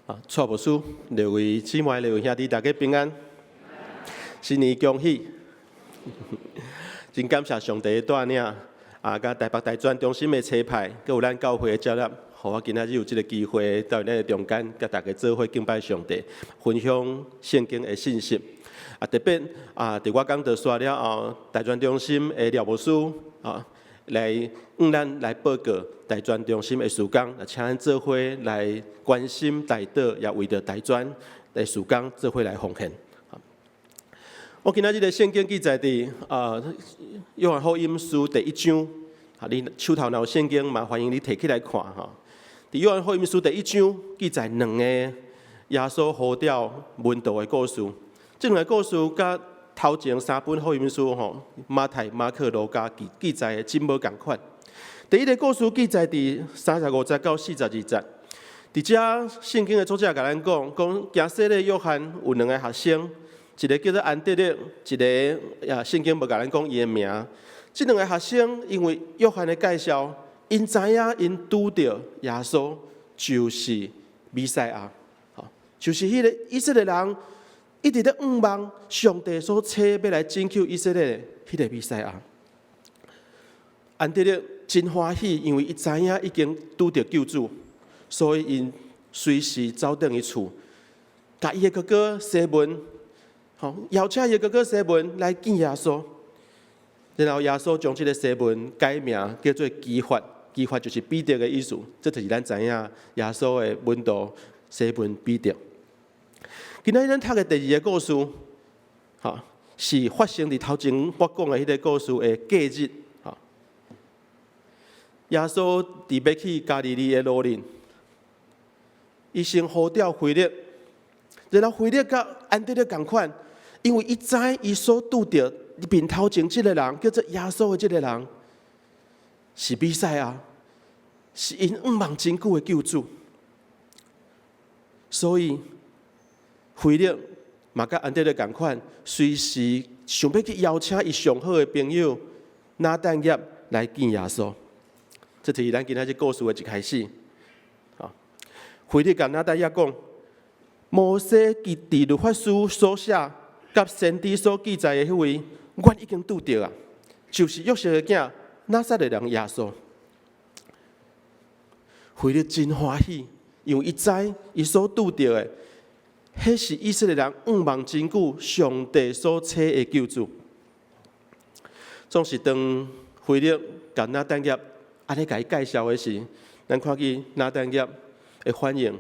啊，蔡牧師，各位姊妹、各位兄弟，大家平安，新年恭喜！真感謝上帝的帶領，啊，佮台北大專中心的差派，閣有咱教會的接納，予我今仔日有這个機會，到咱的中間，佮大家做伙敬拜上帝，分享聖經的信息。啊，特別啊，佇我講道煞了後，大專中心的廖牧師啊，來向咱來報告大專中心的事工，請咱做伙來關心代禱，也為著大專的事工做伙來奉獻。我今仔日的聖經記載佇啊約翰福音書第一章，啊，你手頭若有聖經嘛，歡迎你提起來看吼。佇約翰福音書第一章記載兩個耶穌呼召門徒的故事。這兩个故事佮頭前三本福音書吼，馬太、馬可、路加記記載的真無仝款。第一个故事記載佇35節到42節。佇遮聖經的作者共咱講，講行洗禮約翰有兩个學生，一个叫做安德烈，一个啊聖經無共咱講伊的名。這兩个學生因為約翰的介紹，𪜶知影𪜶拄著耶穌就是彌賽亞，就是彼个以色列人一直咧向望上帝所差欲來拯救以色列的彼个彌賽亞。安德烈真歡喜，因為伊知影已經拄著救主，所以𪜶隨時走轉去厝，共伊的哥哥西門，吼，邀請伊的哥哥西門來見耶穌。然後耶穌將這个西門改名叫做磯法，磯法就是彼得的意思。這就是咱知影耶穌的門徒西門彼得。今仔日咱讀的第二个故事，吼，是發生佇頭前我講的彼个故事的隔日。吼，耶穌佇欲去加利利的路頂，伊先呼召腓力，然後腓力佮安德烈仝款，因為伊知伊所拄著面頭前這个人叫做耶穌的這个人，是彌賽亞，是𪜶向望真久的救主，所以腓力嘛佮安德烈仝款，隨時想欲去邀請伊上好的朋友拿但業來見耶穌。這就是咱今仔日故事的一開始。啊，腓力共拿但業講，摩西佇律法書所寫，佮先知所記載的彼位，阮已經拄著啊，就是約瑟的囝拿撒勒人耶穌。腓力真歡喜，因為伊知伊所拄著的，彼是以色列人向望真久上帝所差的救主。總是當腓力共拿但業按呢共伊介紹的時，咱看見拿但業的反應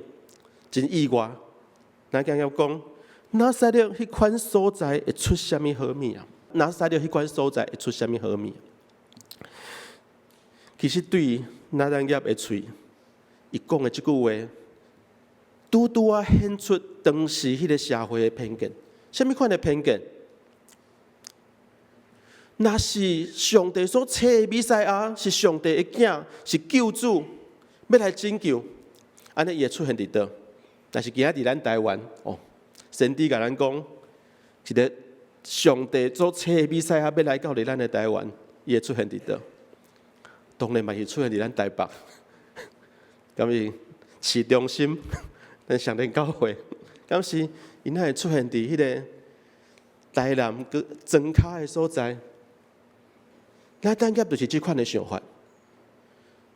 真意外。拿但業講：拿撒勒彼款所在會出啥物好物啊？拿撒勒彼款所在會出啥物好物？其實對拿但業的喙，伊講的這句話，拄拄仔顯出當時彼个社會的偏見。啥物款的偏見？若是上帝所差的彌賽亞，是上帝的囝，是救主，欲來拯救，按呢伊會出現佇佗？但是今仔佇咱台灣，哦，先知共咱講，一个上帝所差的彌賽亞欲來到佇咱的台灣，伊會出現佇佗？當然嘛是出現佇咱台北，敢是市中心，咱雙連教會，敢是伊哪會出現佇彼个台南閣莊跤的所在？拿但業就是這款的想法。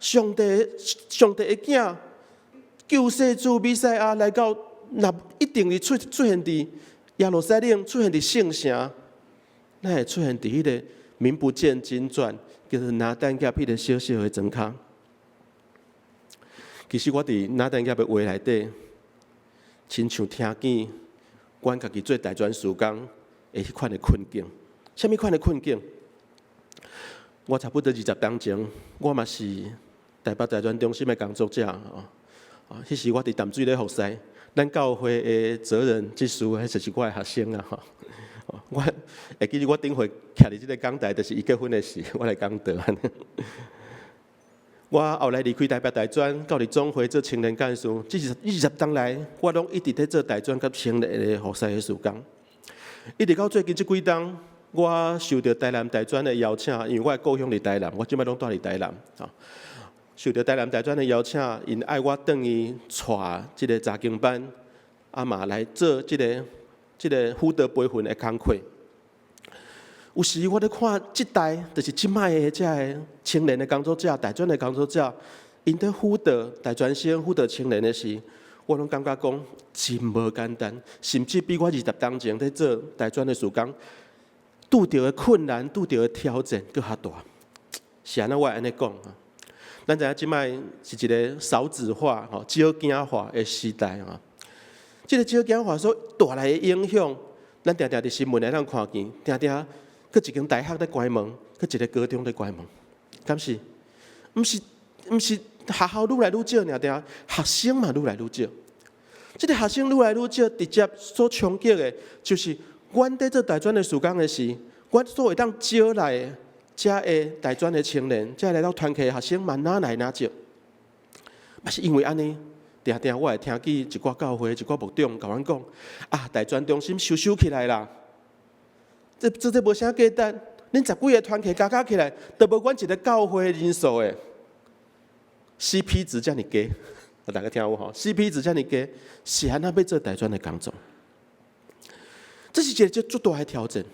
上帝，上帝的囝，救世主彌賽亞來到，若一定是出現佇耶路撒冷，出現佇聖城，哪會出現佇彼个名不見經傳，叫做拿但業彼个小小的莊跤？其實我佇拿但業的話內底，親像聽見阮家己做大專事工的彼款的困境。啥物款的困境？我差不多20冬前，我嘛是台北大專中心的工作者哦。啊，彼時我佇淡水咧服侍，咱教會的責任執事，彼就是我的學生啊！吼，我會記得我頂回徛佇這个講台，就是伊結婚的時，我來講道。我後來離開台北大專，到佇總會做青年幹事。這是20冬來，我攏一直佇做大專佮青年的服侍的事工。一直到最近這幾冬，我受著台南大專的邀請，因為我的故鄉佇台南，我這擺攏蹛佇台南。啊，受著台南大專的邀請，𪜶愛我轉去帶這个查經班，啊嘛來做這个輔導培訓的工課。有時我咧看這代，就是這擺的這个青年的工作者、大專的工作者，𪜶佇輔導大專生、輔導青年的時，我攏感覺講真無簡單，甚至比我20冬前佇做大專的事工，拄著的困難、拄著的挑戰閣較大。是按怎我會按呢講？咱知影這擺是一个少子化、吼少囝化的時代吼。這个少囝化所帶來的影響，咱定定佇新聞會當看見，定定閣一間大學咧關門，閣一个高中咧關門，敢是？毋是，毋是學校愈來愈少，爾定學生嘛愈來愈少。這个學生愈來愈少，直接所衝擊的，就是阮佇做大專的事工的時，阮所會當招來的遮个大專的青年，遮來到團契的學生嘛，愈來愈少。嘛是因為按呢，定定我會聽見一寡教會、一寡牧長共阮講：啊，大專中心收收起來啦，這這這無啥價值，恁十幾个團契加加起來，都無阮一个教會人數的 CP 值遮爾低。大家聽有吼？CP 值遮爾低，是按怎欲做大專的工作？這是一个足大的挑戰。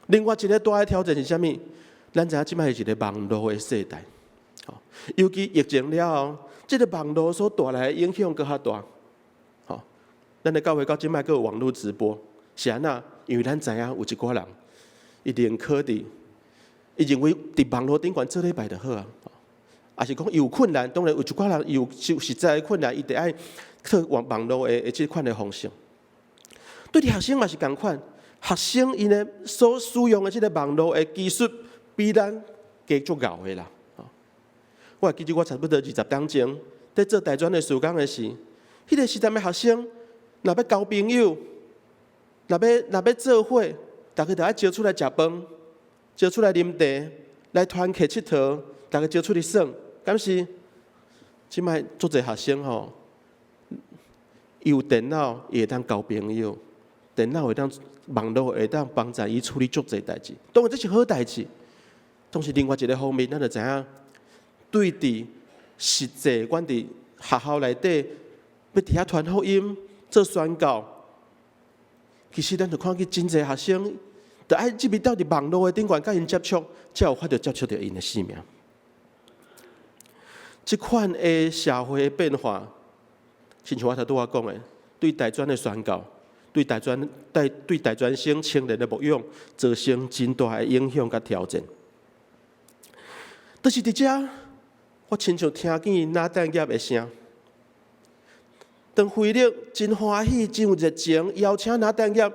另外一个大的挑戰是啥物？咱知影這擺是一个網路的世代，尤其疫情了後，這个網路所帶來的影響閣較大。吼，咱的教會到這擺閣有網路直播，是按怎？因為咱知影有一寡人，伊寧可佇，伊認為佇網路頂懸做禮拜就好啊。抑是講伊有困難，當然有一寡人有實在的困難，伊得愛靠網路的這款的方式。對佇學生嘛是仝款，學生𪜶的所使用的這个網路的技術，比咱加足𠢕的啦。我會記得我差不多20冬前，佇做大專的事工的時，彼个時陣的學生，若欲交朋友，若欲做伙，逐家著愛招出來食飯，招出來啉茶，來團契𨑨迌，逐家招出去耍。敢是？這擺足濟學生吼，伊有電腦，伊會當交朋友，電腦會當網路會當幫助伊處理足濟代誌。當然這是好代誌，但是另外一个方面，咱就知影，對佇實際，阮佇學校內底，欲佇遐傳福音、做宣教，其實咱就看見真濟學生，著愛入去到佇網路的頂懸，佮𪜶接觸，才有法度接觸著𪜶的性命。這款的社會的變化，親像我頭拄仔講的，對大專的宣教，對大專生青年的牧養，造成真大的影響佮挑戰。就是佇遮，我親像聽見拿但業的聲。當腓力真歡喜、真有熱情，邀請拿但業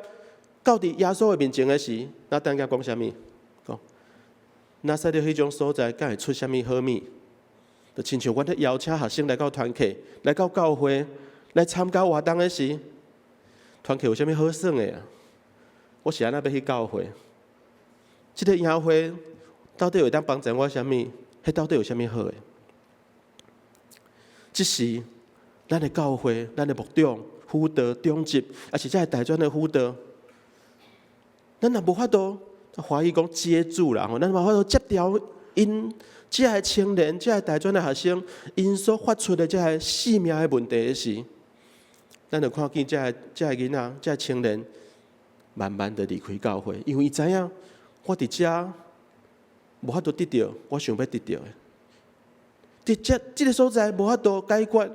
到佇耶穌的面前的時，拿但業講啥物？講拿撒勒彼種所在，敢會出啥物好物？就親像阮咧邀請學生來到團契、來到教會、來參加活動的時，團契有啥物好耍的啊？我是按怎欲去教會？這个營會到底會當幫助我啥物？彼到底有啥物好的？這時，咱的教會、咱的牧長、輔導、長執，抑是這个大專的輔導，咱若無法度，華語講接住啦吼，咱無法度接牢𪜶這个青年、這个大專的學生，𪜶所發出的這个性命的問題的時，咱就看見這个囡仔、這个青年，慢慢的離開教會，因為伊知影我佇遮無法度得著我想欲得著的，佇這這个所在無法度解決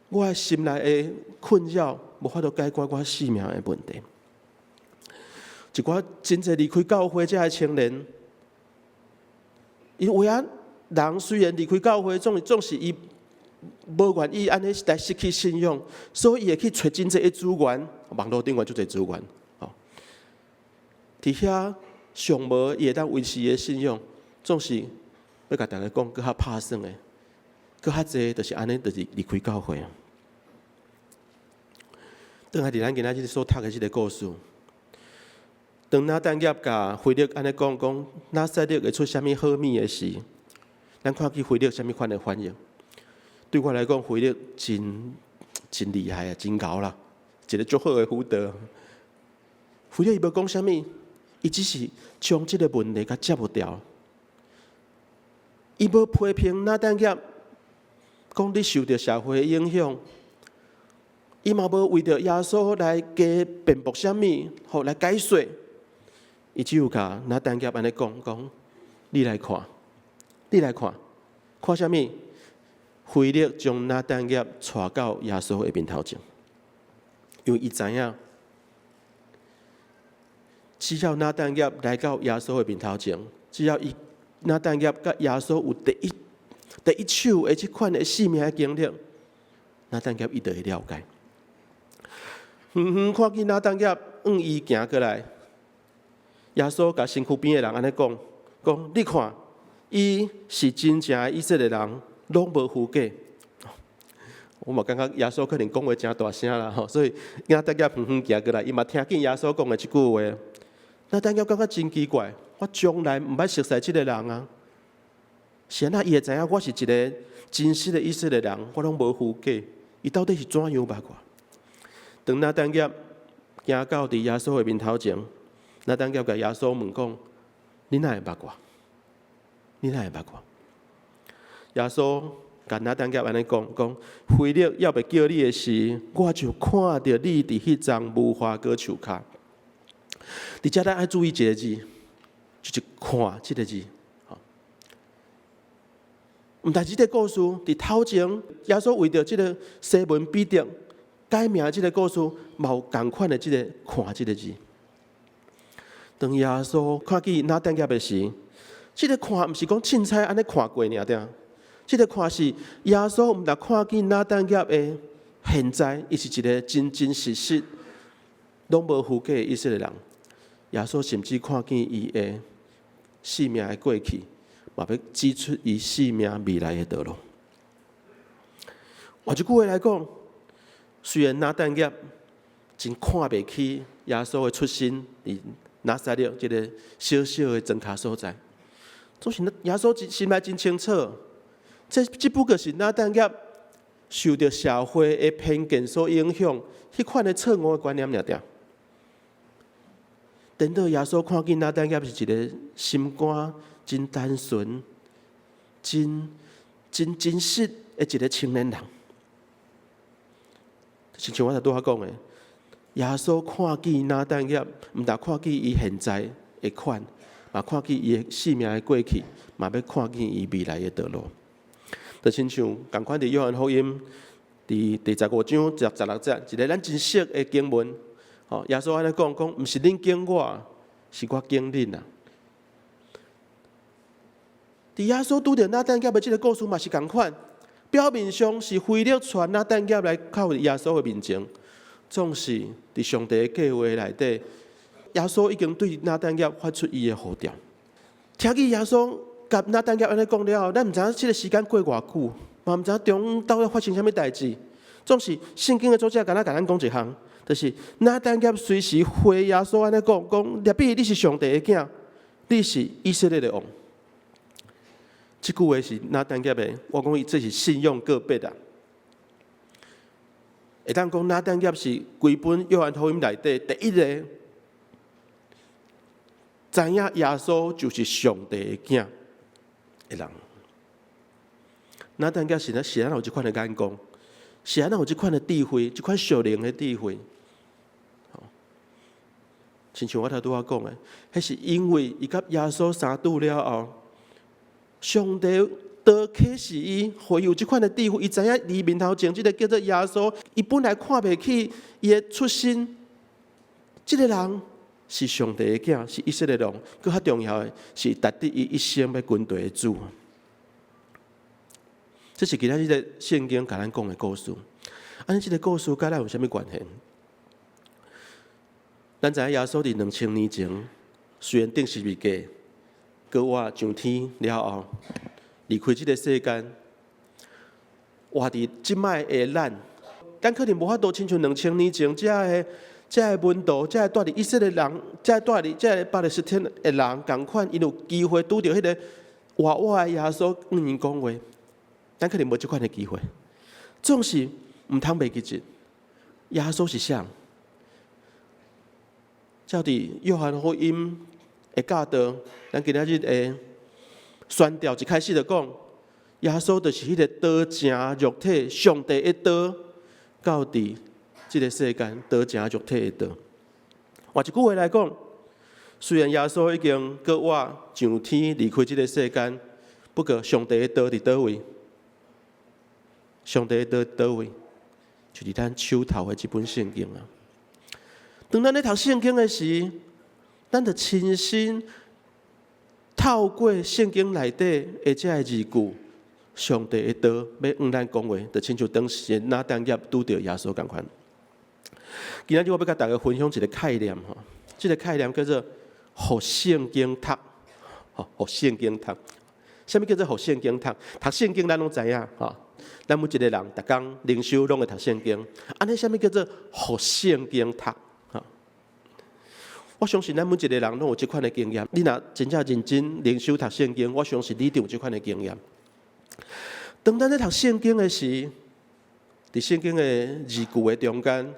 我的心內的困擾，無法度解決我性命的問題。一寡真濟離開教會這个青年，因為啊，人雖然離開教會，總是伊無願意按呢來失去信仰，所以伊會去揣真濟的資源，網路頂懸足濟資源，吼。佇遐尚無伊會當維持伊的信仰，總是欲共大家講，閣較拍算的，閣較濟就是按呢，就是離開教會。轉來佇咱今仔日所讀的這个故事，當拿但業共腓力按呢講講，拿撒勒會出啥物好物的時，咱看見腓力啥物款的反應。對我來講，腓力真真厲害啊，真𠢕啦，一个足好的輔導。腓力伊無講啥物，伊只是將這个問題共接無牢。伊無批評拿但業，講你受著社會的影響，伊嘛無為著耶穌來加辯駁啥物，予來解說。伊只有共拿但業按呢講講，你來看，你來看，看啥物？腓力將拿但業帶到耶穌的面頭前，因為伊知影，只要拿但業來到耶穌的面頭前，只要伊拿但業佮耶穌有第一第一手的這款的生命的經歷，拿但業伊就會了解。遠遠看見拿但業向伊行過來，耶穌共身軀邊的人按呢講：講你看，伊是真正的以色列人，攏無虛假。我嘛感覺耶穌可能講話誠大聲啦吼，所以拿但業遠遠行過來，伊嘛聽見耶穌講的這句話。拿但業感覺真奇怪，我從來毋捌熟似這个人啊，是按怎伊會知影我是一个真實的以色列人，我攏無虛假，伊到底是怎樣捌我？當拿但業行到佇耶穌的面頭前，拿但業共耶穌問講：你哪會捌我？你哪會捌我？耶穌共拿但業按呢講講，腓力猶未叫你的時，我就看著你佇彼叢無花果樹跤。佇遮咱愛注意一个字，就是“看”這个字。毋但這个故事，佇頭前耶穌為著這个西門彼得改名這个故事，嘛有仝款的這个“看”這个字。當耶穌看見拿但業的時，這个看毋是講凊彩按呢看過爾爾，這个看是耶穌毋但看見拿但業的現在，伊是一个真真實實攏無虛假的以色列人。耶穌甚至看見伊的生命的過去，嘛欲指出伊生命未來的道路。換一句話來講，雖然拿但業真看袂起耶穌的出身，佇拿撒勒這个小小的莊跤所在，總是耶穌心內真清楚，這只不過是拿但業受著社會的偏見所影響，彼款的錯誤的觀念爾爾。等到耶穌看見拿但業是一个心肝真單純、真真真實的一个青年人，親像我頭拄仔講的，耶穌看見拿但業，毋但看見伊現在的款，嘛看見伊的生命的過去，嘛欲看見伊未來的道路。就親像仝款佇約翰福音佇第15章16節，一个咱真熟的經文。吼，耶穌按呢講講，毋是恁揀我，是我揀恁啊。佇耶穌拄著拿但業的這个故事嘛是仝款，表面上是腓力帶拿但業來到耶穌的面前，總是佇上帝的計劃內底，耶穌已經對拿但業發出伊的呼召。聽見耶穌共拿但業按呢講了後，咱毋知影這个時間過偌久，嘛毋知影中到底發生啥物代誌。總是聖經的作者敢若共咱講一項，就是拿但業隨時回耶穌按呢講講，拉比你是上帝的囝，你是以色列的王。這句話是拿但業的，我講伊這是信用告白啊。會當講拿但業是規本約翰福音內底第一個知影耶穌就是上帝的囝的人。拿但業是呢是按怎有這款的眼光，是按怎有這款的智慧，這款屬靈的智慧。親像我頭拄仔講的，彼是因為伊佮耶穌相拄了後，上帝都啟示伊，予伊有這款的智慧，伊知影伊面頭前這个叫做耶穌，伊本來看袂起伊的出身，這个人是上帝的囝，是以色列王，閣較重要的是值得伊一生欲跟隨的主。這是今仔日這个聖經共咱講的故事。按呢，這个故事佮咱有啥物關係？咱知影耶穌佇2000年前，雖然釘十字架，閣活上天了後，離開這个世間，活佇這擺的咱，咱可能無法度親像兩千年前遮个遮个門徒，遮个蹛佇以色列人，遮个蹛佇遮个巴勒斯坦的人仝款，𪜶有機會拄著彼个活活的耶穌，向𪜶講話，咱可能無這款的機會。總是毋通袂記得，耶穌是啥？照佇約翰福音的教導，咱今仔日的宣教一開始就講，耶穌就是彼個道成肉體，上帝的道到佇這个世間道成肉體的道。換一句話來講，雖然耶穌已經閣活上天離開這个世間，不過上帝的道佇佗位？上帝的道佗位？就佇咱手頭的這本聖經啊。當咱咧讀聖經的時，咱就親身透過聖經內底的這个字句，上帝的道欲向咱講話，就親像當時拿但業拄著耶穌仝款。今仔日我欲佮大家分享一个概念吼，這个概念叫做予聖經讀，吼，予聖經讀。啥物叫做予聖經讀？讀聖經咱攏知影吼，咱每一个人逐工靈修攏會讀聖經。按呢，啥物叫做予聖經讀？吼，我相信咱每一个人攏有這款的經驗。你若真正認真靈修讀聖經，我相信你一定有這款的經驗。當咱咧讀聖經的時，佇聖經的字句的中間，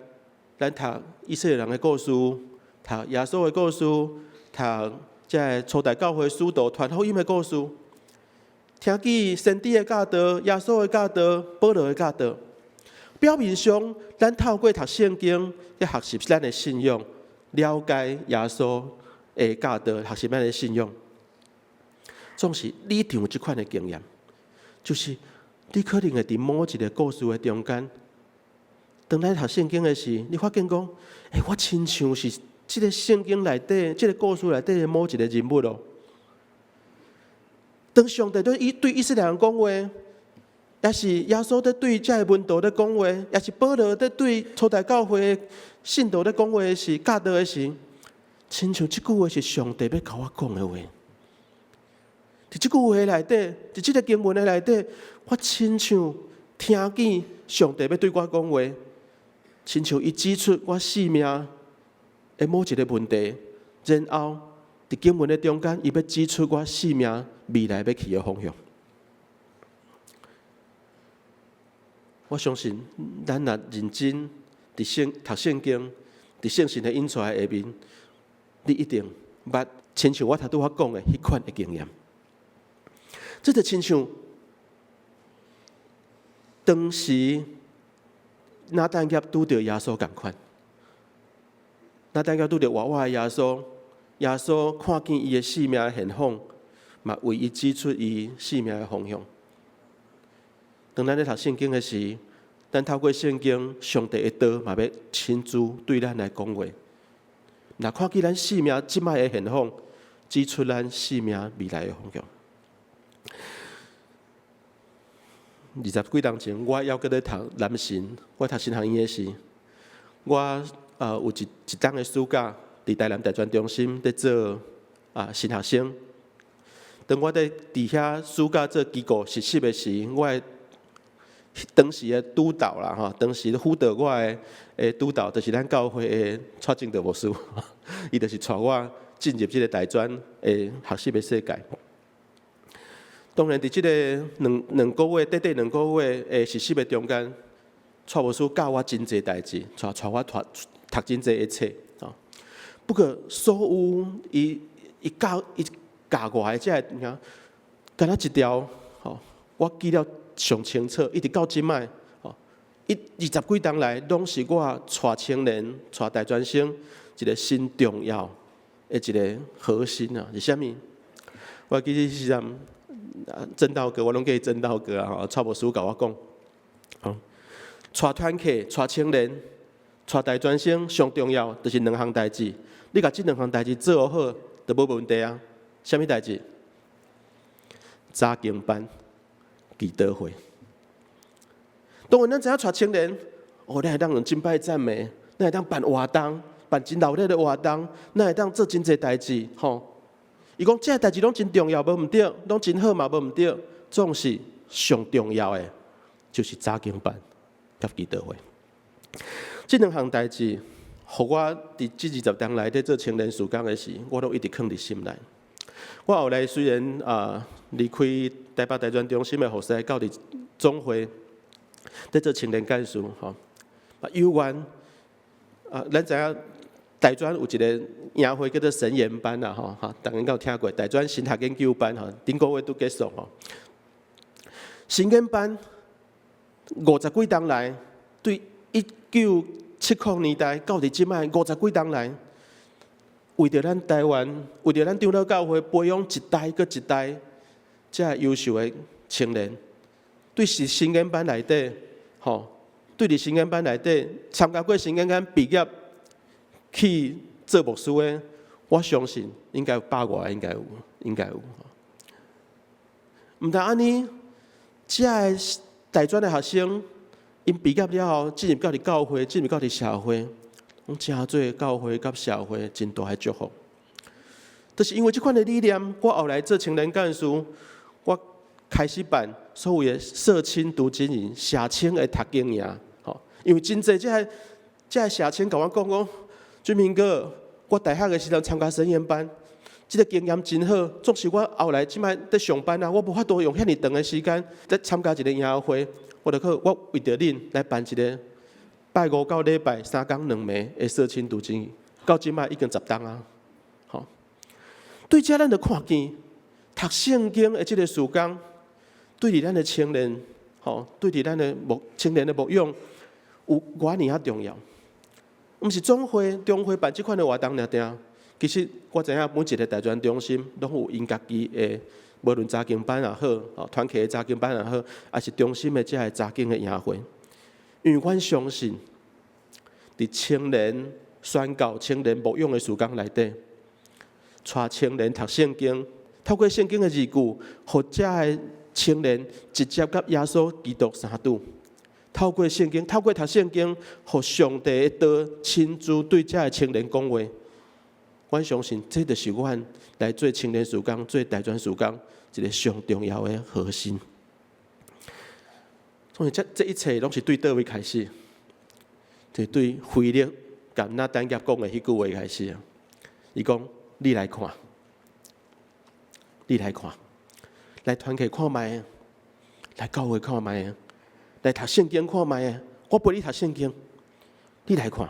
咱讀以色列人的故事，讀耶穌的故事，讀這个初代教會使徒傳福音的故事，聽見先知的教導、耶穌的教導、保羅的教導。表面上，咱透過讀聖經去學習咱的信仰，了解耶穌的教導，學習咱的信仰。總是你一定有這款的經驗，就是你可能會佇某一个故事的中間，當咱讀聖經的時，你發現講，欸，我親像是這个聖經內底、這个故事內底的某一个人物哦。當上帝對以色列人講話，抑是耶穌佇對這个門徒咧講話，抑是保羅佇對初代教會信徒咧講話的時，教導的時，親像這句話是上帝欲共我講的話。佇這句話內底，佇這个經文的內底，我親像聽見上帝欲對我講話，親像伊指出我生命的某一个問題，然後佇經文的中間，伊欲指出我生命未來欲去的方向。我相信，咱若認真佇聖讀聖經，佇聖神的引帶下面，你一定捌親像我頭拄仔講的彼款的經驗。這就親像當時拿但業拄著耶穌仝款，拿但業拄著活活的耶穌，耶穌看見伊的生命的現況，嘛為伊指出伊生命的方向。當咱咧讀聖經的時，咱透過聖經，上帝的道嘛欲親自對咱來講話。若看見咱生命這擺的現況，指出咱生命未來的方向。二十幾冬前，我猶閣咧讀南神，我讀神學院的時，我有一冬的暑假，佇台南大專中心咧做神學生。當我佇遐暑假做機構實習的時，我的當時的督導啦吼，當時輔導我的督導，就是咱教會的蔡正德牧師，伊就是帶我進入這个大專的學習的世界。當然，佇這个兩個月，短短兩個月的實習的中間，蔡牧師教我真濟代誌，帶我讀真濟的冊。不過，所有伊教我的這个物件，敢若一條吼，我記了上清楚，一直到這擺，吼，二十幾冬來，攏是我帶青年、帶大專生一个新重要的一个核心啊，是啥物？我記得彼時陣，正道哥，我攏叫伊正道哥啊！吼，蔡牧師共我講，吼，帶團契、帶青年、帶大專生，上重要就是兩項代誌。你共這兩項代誌做好，就無問題啊。啥物代誌？查經班、祈禱會。當然，咱知影帶青年，哦，咱會當用敬拜讚美，咱會當辦活動，辦真熱鬧的活動，咱會當做真濟代誌，吼。伊講這个代誌攏真重要，無毋對，攏真好嘛，無毋對。總是上重要的，就是查經班佮祈禱會。這兩項代誌，予我佇這二十年來佇做青年事工的時，我攏一直囥佇心內。我後來雖然離開台北大專中心的服侍，到佇總會佇做青年幹事，吼，有緣啊，咱知影。大專有一个營會叫做神研班啦，吼，哈，逐家敢有聽過？大專神學研究班，吼，頂個月拄結束吼。神研班五十幾冬來，對1970年代到佇這擺五十幾冬來，為著咱台灣，為著咱長老教會培養一代閣一代遮優秀的青年，對是神研班內底，吼，對佇神研班內底參加過神研班畢業去做牧師的，我相信應該有百外，應該有，應該有。毋但按呢，遮个大專的學生，𪜶畢業了後進入到佇教會，進入到佇社會，攏成做教會佮社會真大的祝福。就是因為這款的理念，我後來做青年幹事，我開始辦所謂的社青讀經營、社青的讀經營。吼，因為真濟這个社青共我講講，俊明哥，我大學的時陣參加神研班，這个經驗真好。縱使我後來這擺佇上班啊，我無法度用遐爾長的時間來參加一個營會，我就去我為著恁來辦一個拜五到禮拜三工兩暝的社青讀經營，到這擺已經10冬啊。吼，對這咱就看見讀聖經的這个事工，對佇咱的青年，吼，對佇咱的牧青年的牧養有偌爾仔重要。毋是總會中會辦這款的活動爾爾。其實我知影每一个大專中心攏有𪜶家己的，無論查經班也好，吼團契的查經班也好，抑是中心的這个查經的營會。因為阮相信，佇青年宣教、青年牧養的事工內底，帶青年讀聖經，透過聖經的字句，予遮个青年直接佮耶穌基督相拄。透過聖經，透過讀聖經，予上帝的道親自對遮个青年講話。阮相信，這就是阮來做青年事工、做大專事工一个上重要的核心。所以，這一切攏是對佗位開始？就對腓力共納但業講的彼句話開始啊。伊講：你來看，你來看，來團契看覓，來教會看覓，來讀聖經看覓。我陪你讀聖經，你來看。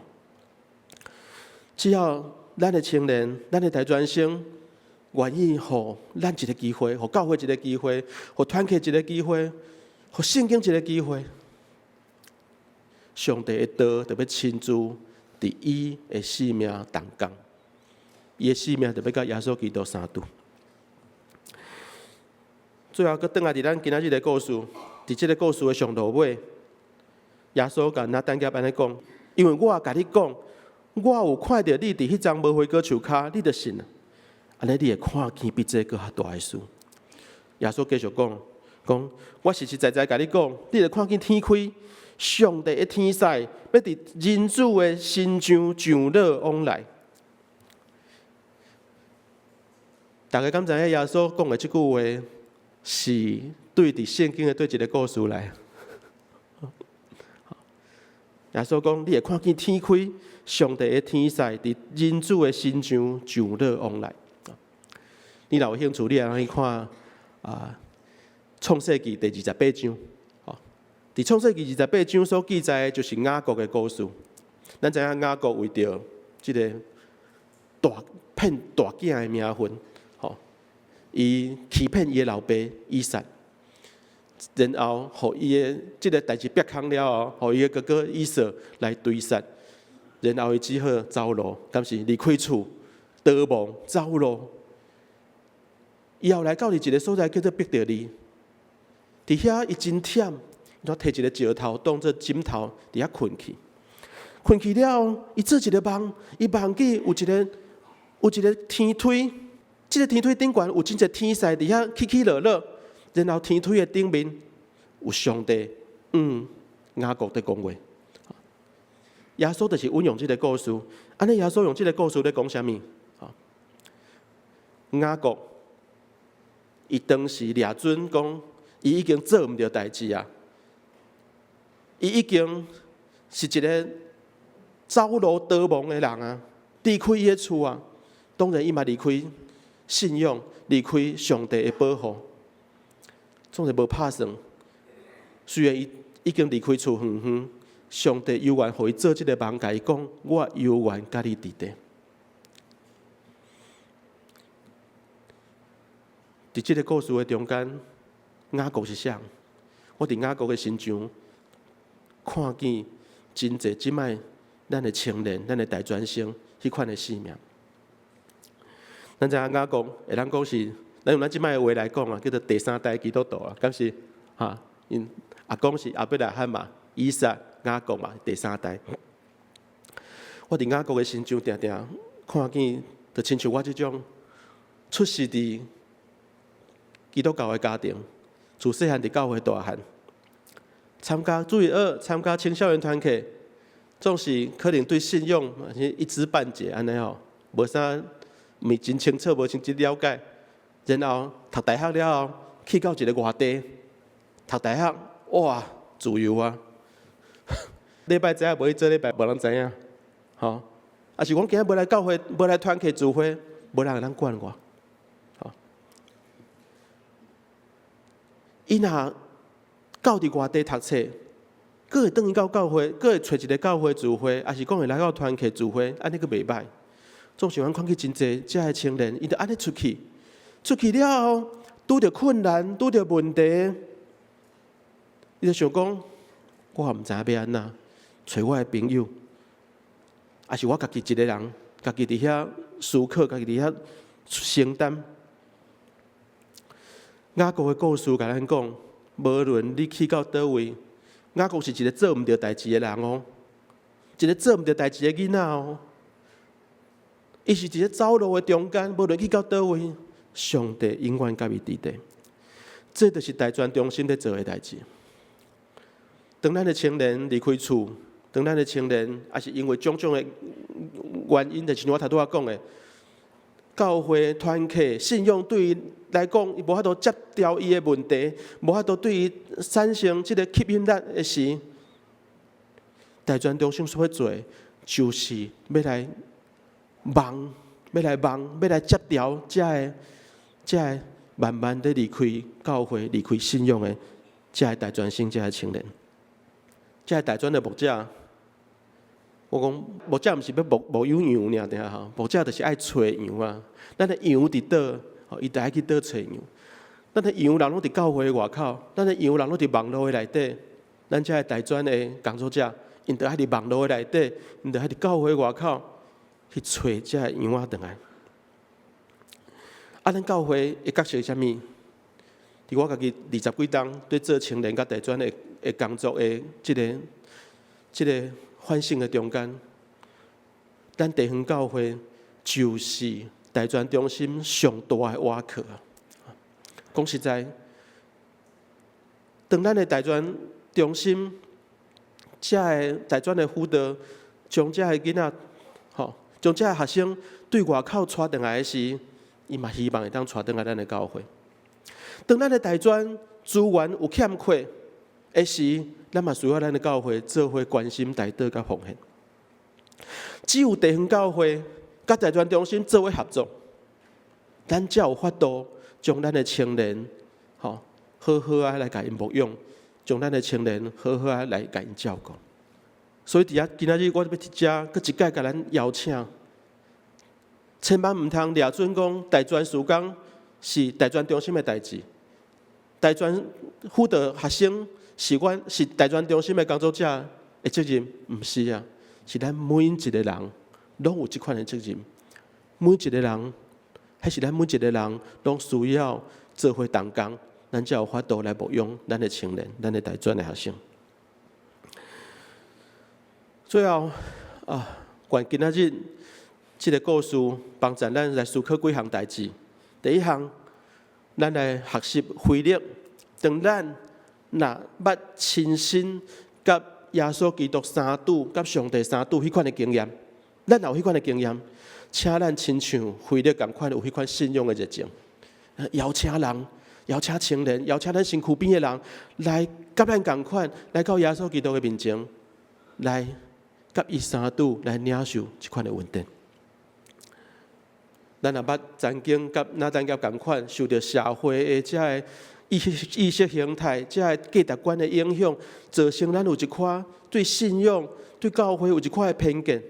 只要咱的青年，咱的大專生，願意予咱一个機會，予教會一个機會，予團契一个機會，予聖經一个機會，上帝的道就欲親自佇伊的生命動工，伊的生命就欲佮耶穌基督相拄。最後，閣轉來佇咱今仔日的故事，佇這个故事的上落尾，耶穌共納但業按呢講：因為我共你講，我有看著你佇彼叢無花果樹跤，你就信了。按呢，你會看見比這閣較大的事。耶穌繼續講，講我實實在在共你講，你會看見天開，上帝的天使欲佇人子的身上上落往來。大家敢知影耶穌講的這句話是對佇聖經的佗一个故事來？耶穌講：你會看見天開，上帝的天使佇人子的身上上落往來。你若有興趣，你會去看啊，《創世記》第28章。佇《創世記》二十八章所記載的，就是雅各的故事。咱知影雅各為著這个大騙大囝的名分，吼，伊欺騙伊的老爸以撒。然後，予伊的這个代誌煏空了後，予伊的哥哥以掃來追殺，然後伊只好走路，敢是離開厝，逃亡走路。伊後來到佇一个所在叫做伯特利，佇遐伊真忝，伊就提一个石頭當做枕頭，佇遐睏去。睏去了後，伊做一个夢，伊夢見有一个天梯，這个天梯頂懸有真濟天使佇遐起起落落。然後天梯的頂面有上帝，雅各佇講話。耶穌就是運用這个故事。按呢，耶穌用這个故事咧講啥物？雅各，伊當時掠準講，伊已經做毋著代誌啊！伊已經是一个走路逃亡的人啊，離開伊的厝啊。當然，伊嘛離開信仰，離開上帝的保護。總是無拍算。雖然伊已經離開厝遠遠，上帝猶原予伊做這个夢，共伊講：我猶原佮你佇咧。佇這个故事的中間，雅各是啥？我佇雅各的身上看見真濟這擺咱的青年、咱的大專生彼款的生命。咱知影雅各會當講是，咱用咱這擺的話來講啊，叫做第三代基督徒啊，敢是？哈，𪜶阿公是亞伯拉罕嘛，以撒、雅各嘛，第三代。我佇雅各的身上定定看見，就親像我這種出世佇基督教的家庭，自細漢佇教會大漢，參加主日學，參加青少年團契，總是可能對信仰一知半解按呢吼，無啥毋是真清楚，無真真了解。然後讀大學了後，去到一个外地讀大學，哇，自由啊！禮拜知影無去做禮拜，無人知影，吼。啊是講今仔無來教會，無來團契聚會，無人會當管我。吼，伊若到佇外地讀冊，閣會轉去到教會，閣會揣一个教會聚會，抑是講會來到團契聚會，按呢閣袂䆀。總是阮看見真濟遮个青年，伊就按呢出去，出去了後拄著困難，拄著問題，伊就想講，我也毋知影欲按怎，揣我的朋友，抑是我家己一个人，家己佇遐思考，家己佇遐承擔。雅各的故事共咱講，無論你去到佗位，雅各是一个做毋著代誌的人哦，一个做毋著代誌的囡仔哦。伊是一个走路的中間，無論去到佗位，上帝永遠佮伊佇咧。這就是大專中心咧做的代誌。當咱的青年離開厝，當咱的青年抑是因為種種的原因，就像我頭拄仔講的，教會團契信仰對伊來講，伊無法度接調伊的問題，無法度對伊產生這個吸引力的時，大專中心所欲做的，就是欲來網，欲來網，欲來接調遮个、遮个慢慢咧離開教會、離開信仰的遮个大專生、遮個青年，遮个大專的牧者。我講牧者毋是欲牧牧養羊爾爾吼，牧者就是愛揣羊啊。咱的羊佇佗，吼，伊就愛去佗揣羊。咱的羊人攏佇教會外口，咱的羊人攏佇網路的內底。咱遮个大專的工作者，𪜶就愛佇網路的內底，𪜶就愛佇教會外口去揣遮个羊仔轉來。啊，咱教會的角色是啥物？佇我家己二十幾冬咧做青年佮大專的的工作的這個反省的中間，咱地方教會就是大專中心上大的倚靠。講實在，當咱的大專中心，遮个大專的輔導，將遮个囡仔，吼，將遮个學生對外口帶轉來的時，伊嘛希望會當帶轉來咱的教會。當咱的大專資源有欠缺的時，咱嘛需要咱的教會做伙關心、代禱佮奉獻。只有地方教會佮大專中心做伙合作，咱才有法度將咱的青年，吼，好好仔來共𪜶牧養，將咱的青年好好仔來共𪜶照顧。所以佇遮今仔日我欲佇遮閣一擺共咱邀請，千萬毋通掠準講大專事工是大專中心的代誌，大專輔導學生是阮是大專中心的工作者的責任，毋是啊，是咱每一个人攏有這款的責任。每一个人，彼是咱每一个人攏需要做伙同工，咱才有法度來牧養咱的青年、咱的大專的學生。最後啊，願今仔日這个故事幫助咱來思考幾項代誌。第一項，咱來學習腓力，當咱若捌親身佮耶穌基督相拄，佮上帝相拄彼款的經驗，咱若有彼款的經驗，請咱親像腓力仝款有彼款信仰的熱情，邀請人，邀請青年，邀請咱身軀邊的人來佮咱仝款，來到耶穌基督的面前，來佮伊相拄，來領受這款的恩典。咱若捌曾經佮拿但業仝款受著社會的遮个意識形態、遮个價值觀的影響，造成咱有一寡對信仰、對教會有一寡的偏見。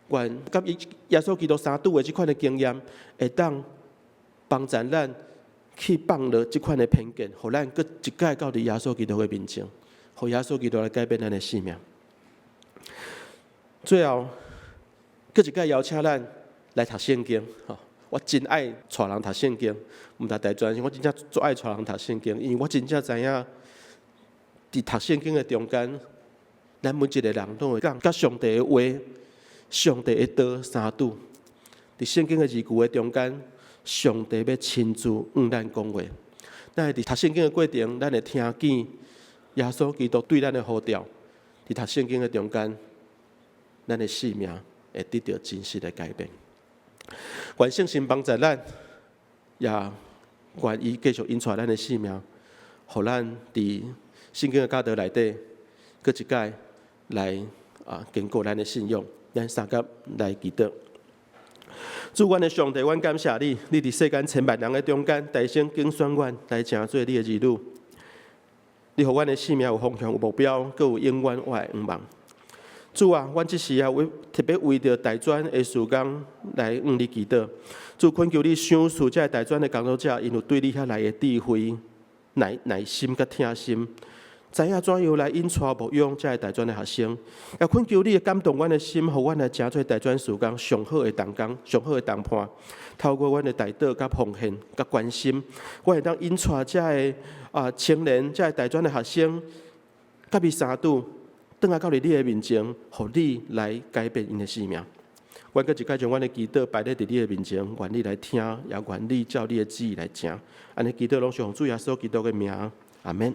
願佮耶穌基督相拄的這款的經驗，會當幫助咱去放落這款的偏見，予咱閣一擺到佇耶穌基督的面前，予耶穌基督來改變咱的生命。最後，閣一擺邀請咱來讀聖經，吼！我真愛帶人讀聖經，毋但大專，我真正足愛帶人讀聖經，因為我真正知影，佇讀聖經的中間，咱每一个人攏會佮上帝的話、上帝的道相拄。佇聖經的字句的中間，上帝欲親自向咱講話。咱會佇讀聖經的過程，咱會聽見耶穌基督對咱的呼召。佇讀聖經的中間，咱的生命會得著真實的改變。願聖神幫助咱，也願伊繼續引帶咱的生命，予咱佇聖經的教導內底，閣一擺來堅固咱的信仰。咱相佮來祈禱。主，阮的上帝，阮感謝你，你佇世間千萬人的中間，大聲揀選阮來成做你的兒女。你予阮的生命有方向、有目標，閣有永遠活的向望。主啊，阮這時啊為特別為著大專的事工來向你祈禱。主，懇求你賞賜這个大專的工作者，𪜶有對你遐來的智慧、耐耐心佮疼心，知影怎樣來引帶牧養這个大專的學生。也懇求你感動阮的心，予阮來成做大專事工上好的同工、上好的同伴。透過阮的代禱、佮奉獻、佮關心，阮會當引帶這个青年、這个大專的學生，佮伊相拄，轉來到佇你的面前，予你來改變𪜶的生命。阮閣一擺將阮的祈禱擺佇你的面前，願你來聽，也願你照你的旨意來成。按呢祈禱攏是奉主耶穌基督的名，阿門。